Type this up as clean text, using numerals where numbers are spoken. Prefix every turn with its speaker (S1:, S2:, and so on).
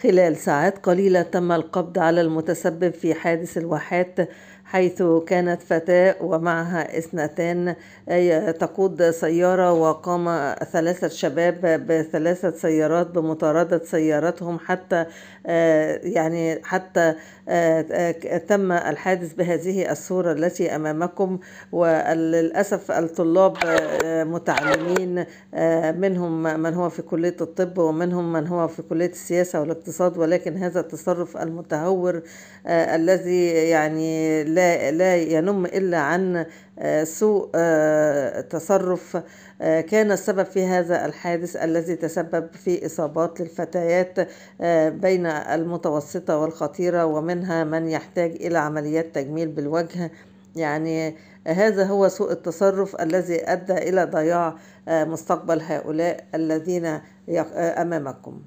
S1: خلال ساعات قليلة تم القبض على المتسبب في حادث الواحات، حيث كانت فتاة ومعها اثنتان تقود سيارة، وقام 3 شباب ب3 سيارات بمطاردة سيارتهم حتى حتى تم الحادث بهذه الصورة التي أمامكم. وللأسف الطلاب متعلمين، منهم من هو في كلية الطب ومنهم من هو في كلية السياسة والاقتصاد، ولكن هذا التصرف المتهور الذي يعني لا ينم إلا عن سوء تصرف كان السبب في هذا الحادث الذي تسبب في إصابات للفتيات بين المتوسطة والخطيرة، ومنها من يحتاج إلى عمليات تجميل بالوجه. يعني هذا هو سوء التصرف الذي أدى إلى ضياع مستقبل هؤلاء الذين أمامكم.